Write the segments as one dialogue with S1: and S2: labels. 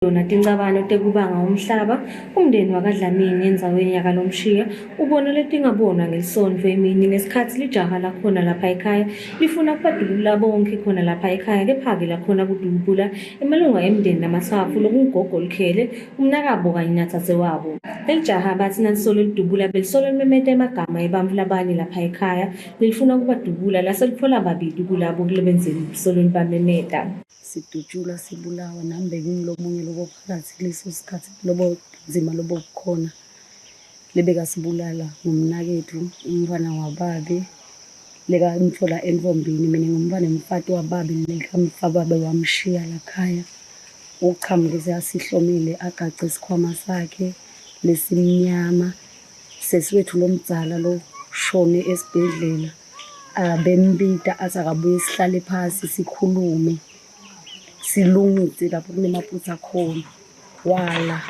S1: Yona tincabano tekubanga umhlaba, umndeni wakaDlamini endzaweni yakaLomshiya ubona letingabonwa ngelisontfo emini ngesikhatsi lijaha lakhona lapha ekhaya lifuna kubadubula bonkhe khona lapha ekhaya kepha-ke lakhona kudubula emalunga emndeni lamatsafu lokungugogo Lukhele, umnakabo kanye nadzadzewabo. Lelijaha batsi nalisolo lidubula belisolo limemeta emagama ebantfu labanye lapha ekhaya lelifuna kubadubula lase litfola babili kulabo kulebenzeni lisolo libamemeta.
S2: Sidutshulwa sibulawa nami bengingulomunye lobo phakathi kuleso sikhathi lobo bunzima lobo bukhona lebekasibulala ngumnaketfu umntfwana wababe lekamtfola entfombini mina ngumntfwana wemfati wababe lekamfa babe wamshiya lakhaya uchamuke sekasihlomile agace sikhwama sakhe lesimnyama Sesi wethu lomdzala loshone esibhedlela bembita athi akabuye sihlale phasi sikhulume silungise lapho kunemaphutha khona. Wala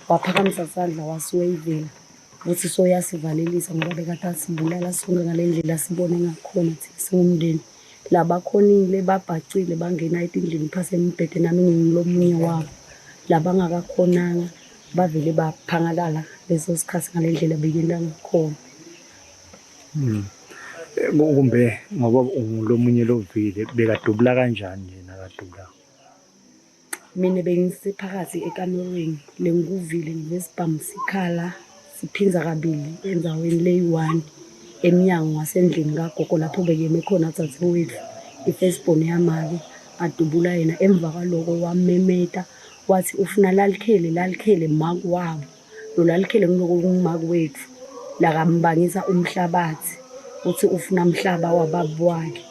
S2: waphakamisa sandla wasiweyivela ukuthi soyasivalelisa ngoba bekade asibulala sonke ngale ndlela asibone ngakhona thina singumndeni. Labakhonile babhacile bangena etindlini phasi emibhede nami ngingulomunye wabo. Labangakakhonanga bavele baphangalala leso sikhathi ngale ndlela bekenta ngakhona.
S3: Kumbe ngoba ungulomunye lovile bekadubula kanjani nje nakadubula?
S2: Mina bengisephakathi ekamerweni lengikuvile ngesibhamu sikhala siphinza kabili endzaweni leyi-one emnyango wasendlini kagogo lapho bekeme khona dzadzewetfu i-first born yamake adubula yena. Emva kwaloko wamemeta wathi ufuna lalikhele lalikhele make wabo. Lolalikhele nguloko kungumake wetfu lakambangisa umhlabathi uthi ufuna mhlaba wababa wakhe.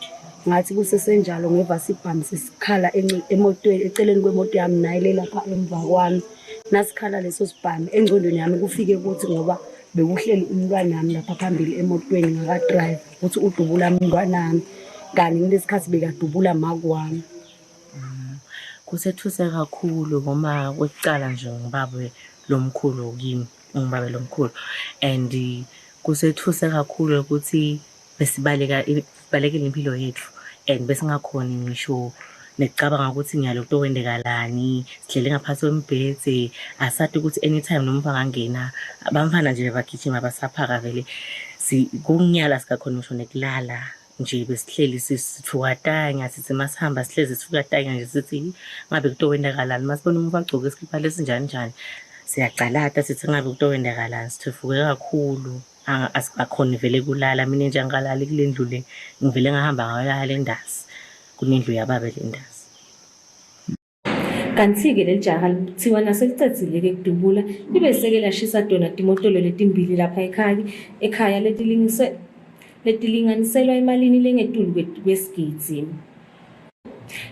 S2: Ngathi kusesenjalo ngeva sibhamu sesikhala emotweni eceleni kwemoto yami naye le lapha emva kwami. Nasikhala leso sibhamu engcondweni yami kufike ukuthi ngoba bekuhleli umntwanami lapha phambili emotweni ngaka-drive ukuthi udubula mntwanami kanti kulesikhathi bekadubula make wami.
S4: Kusethuse kakhulu ngoba kwekucala nje ngibabe lomkhulu kimi, ungibabe lomkhulu and kusethuse kakhulu ukuthi besibaleka sibalekela impilo yethu and besingakhoni ngisho nekucabanga ukuthi nyalo kutokwentekalani, sihleli ngaphasi kwembhedze, asati ukuthi anytime noma bangangena, abamfana nje bebagijima basaphaka vele kunyalo asikakhoni ngisho nekulala. Nje besihleli sithukatanya sithi masihamba sihlezi sithukatanya nje sithi ngabe kutokwendakalani masibona umuntu agcoke isikipha lesinjani njani siyacalata sithi ngabe kutokwendakalani sithufuke kakhulu akhoni vele kulala mina nje angikalali kule ndlu le ngivele ngahamba ngayolala endasi kunendlu yababe le ndasi.
S1: Kantsi-ke leli jaha kuthiwa naselicedzile-ke kudubula libe seke lashisa tona timotolo letimbili lapha ekhaya ekhaya letilinganiselwa emalini lengetulu kwesigidzi.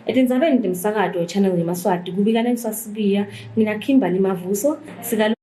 S1: Etindzabeni temsakato we-Channel yemaSwati kubika Nelson Sibiya, mina Kimberly Mavuso, sika.